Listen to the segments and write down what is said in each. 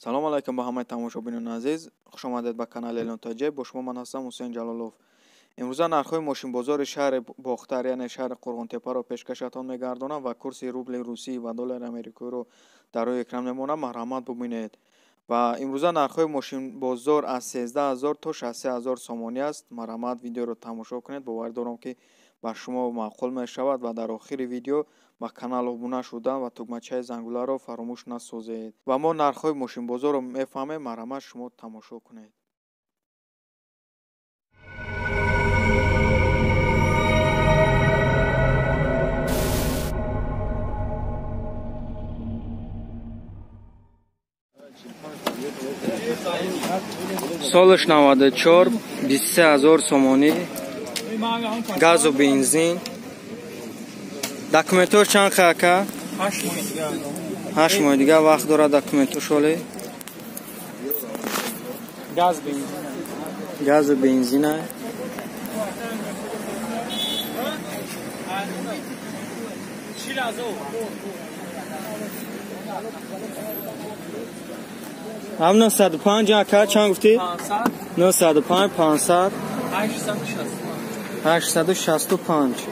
Салом алайкум ба ҳамаи тамошобинони азиз. Хуш омадед ба канали Элон Тоҷик. Бо шумо ман ҳастам Ҳусейн Ҷалолов. Имрӯза нархҳои мошинбозори шаҳри Бохтар, яъне шаҳри Қурғонтеппаро пешкашатон мегардонам ва курси рубли русӣ ва доллари америкоиро дар рӯи экран мемонам. Марҳамат бубинед. Ва имрӯза нархҳои мошинбозор аз 13 000 то 63 000 сомонӣ аст. Марҳамат видеоро тамошо кунед. Боварӣ дорам, ки ба шумо маъқул мешавад ва дар охири видео ба канал обуна шудан ва тугмачаи зангуларо фаромӯш насозед. Ва мо нархҳои мошинбозорро мефаҳмем. Марҳамат, шумо тамошо кунед. Солаш 94, 23 000 сомонӣ, газу бензин. Документош чанд хе, ака? 8 моҳи дигар вақт дорад документош оле. Газу бензина. Ҳам 905, ака, чанд гуфтӣ? 905 500 865.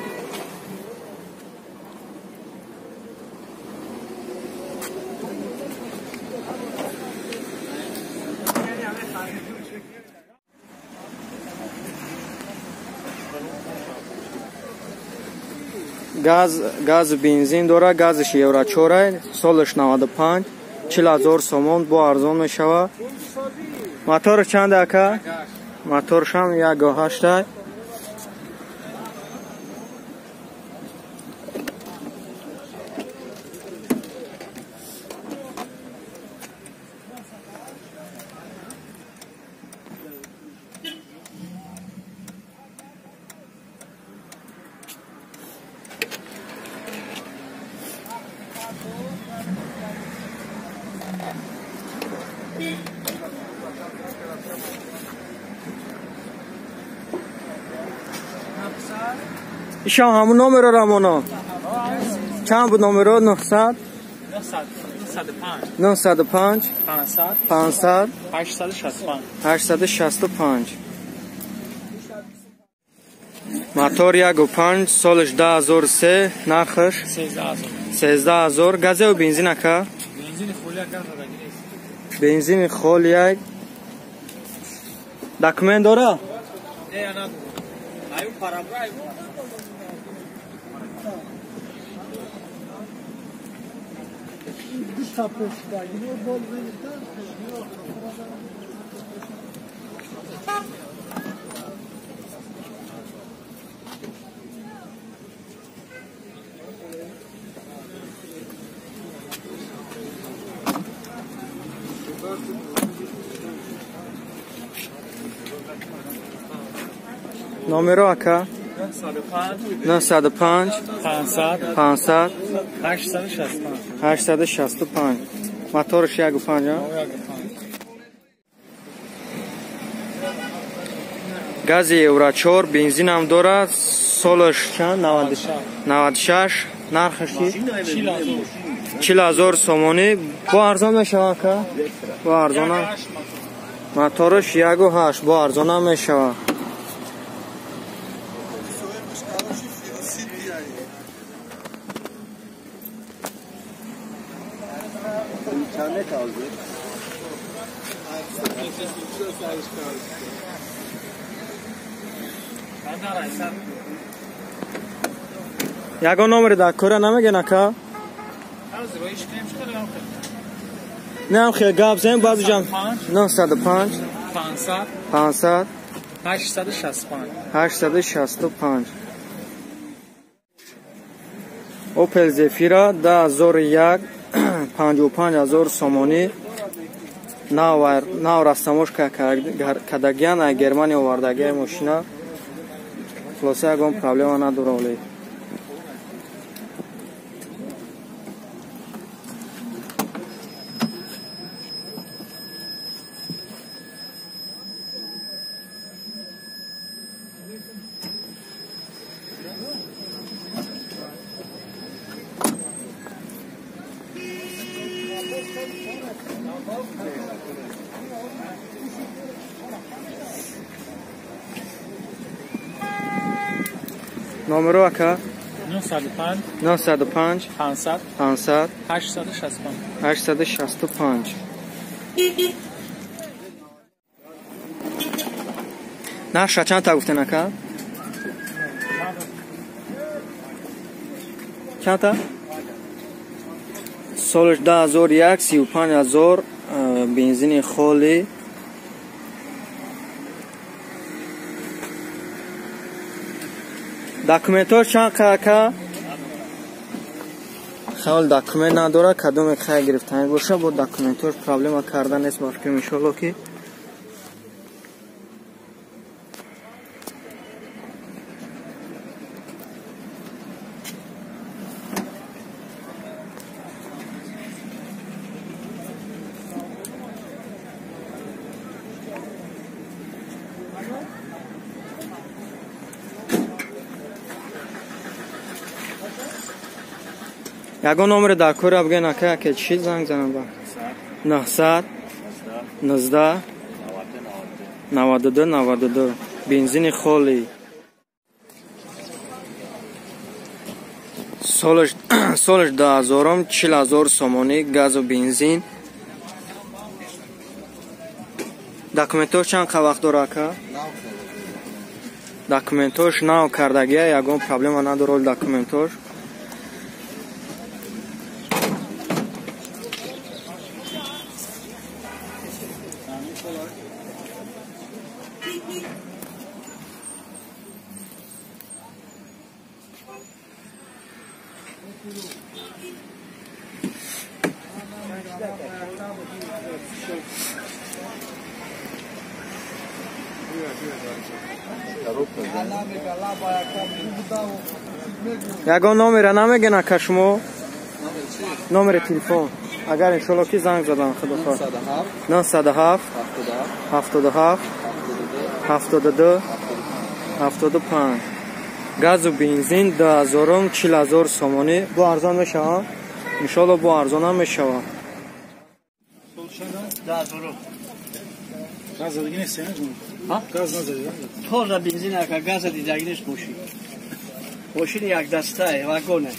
Газ, газу бензин дора, газиш евро 4, солаш 95, 40 000 сомон, бо арзон мешава. Моторш чанд, ака? Моторшам 1,8. Ишам ҳамун номеро рамоно. Чанд буд номеро? 900 905 500 865. Мотор 1,5, солаш 2003, нархаш 13 000. Газеу бензин, ака? Бензини холия. Документ дора? Номеро, ака? 905 500 865. Моторш 1,5. Гази евро 4, бензинам дорад, солаш чанд? 96, нархаш 40 000 сомонӣ. Бо арзон мешава, ака? Бо арзона. Мотораш 1,8, бо арзона мешава. Ягон номери дар кора намегӯен, ака? Не, хел гап зем, баъзи ҷам 905 500 865. Opel Zafira 2001, 55 000 сомонӣ. Нав растаможка кардагиян, ай Германия овардагия мошина. Хулоса, ягон проблема надора оле. Номеро ака? 905 905 500 500 865 865. Нархша чанд та гуфтен ака? Чанд та? Солаш 2001 35000 бензини холи. Документош чанд ака? Хел документ надора, кадоме хай гирифтани боша, бо документош проблема карда нест, ба фикрам иншоалло ки ягон номери дар кора бигӯен ака, ки чӣ занг занам ба 900 19 92 92. Бензини холи. Солаш 2000 40000 сомонӣ газу бензин. Документош чанд вақт дора ака? Документош нав кардагия, ягон проблема надорад документош. Ягон номера намегӯен ака шумо? Номери телефон. Агар иншоалло ки занг задам худо хоҳад. 907 77 72 75. Газу бензин 2000 40000 сомонӣ. Бо арзон мешавад? Иншоалло бо арзонам мешавад. Газ задагӣ нест, ҳа? Газ назадӣ. Тоза бензин ака, газ задагӣ нест мошин. Мошин як дастае, вагоне.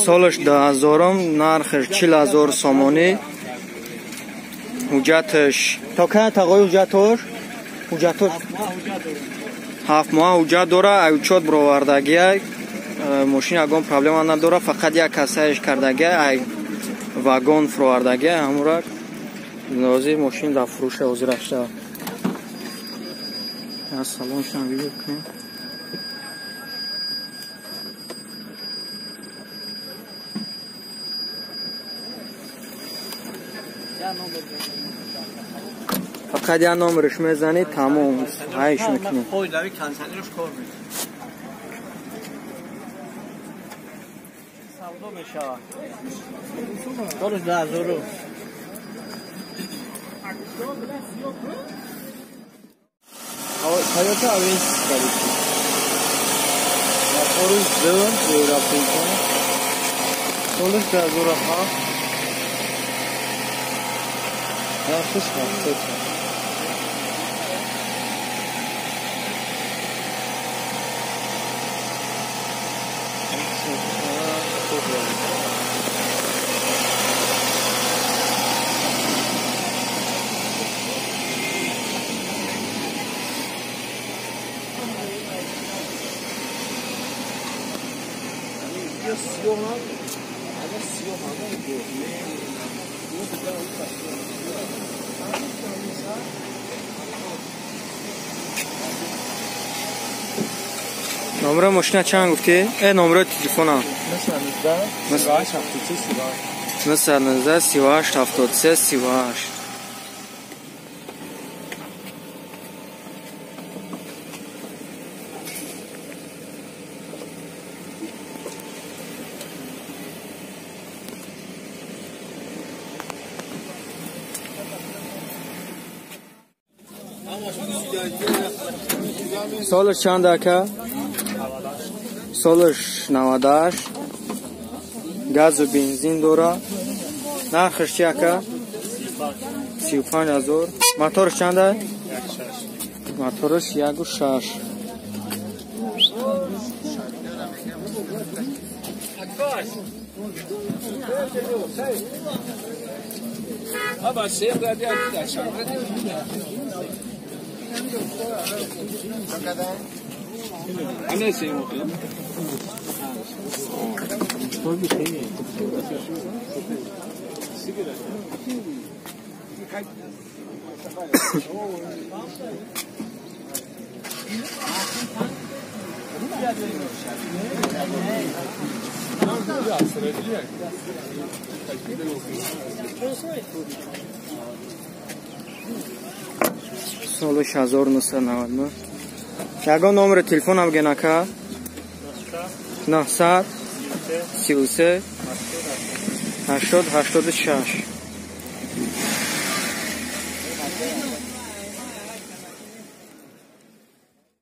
Солаш 2000, нархаш 40000 сомонӣ. Ҳуҷҷаташ то кай тағои ҳуҷҷатош? Ҳуҷҷатош 7 моҳ ҳуҷҷат дора, ай учёт бировардагия. Мошин ягон проблема надора, фақат як касаеш кардагия, ай вагон фуровардагия, ҳамура ҳозир мошин дар фурӯша ҳозир ашта. Аз салоншам видео кунем. Фақат як номерш мезанӣ, тамом, ҳайш мекунӣ. Савдо мешавад. Солаш 2000. Toyota Avensis короче. Моториш 2 Европейка. Солаш 2007. Нархиш 70. Номеро мошина чанд гуфтӣ? Номерои телефона. 919 38 73 38. Солаш чанд ака? Солаш 98. Газу бензин дора. Нархаш чи ака? 35000. Мотораш чанда? Мотораш 1.6. Соли 1999. Ягон номери телефонам бигӯен, ака. 933 80 86.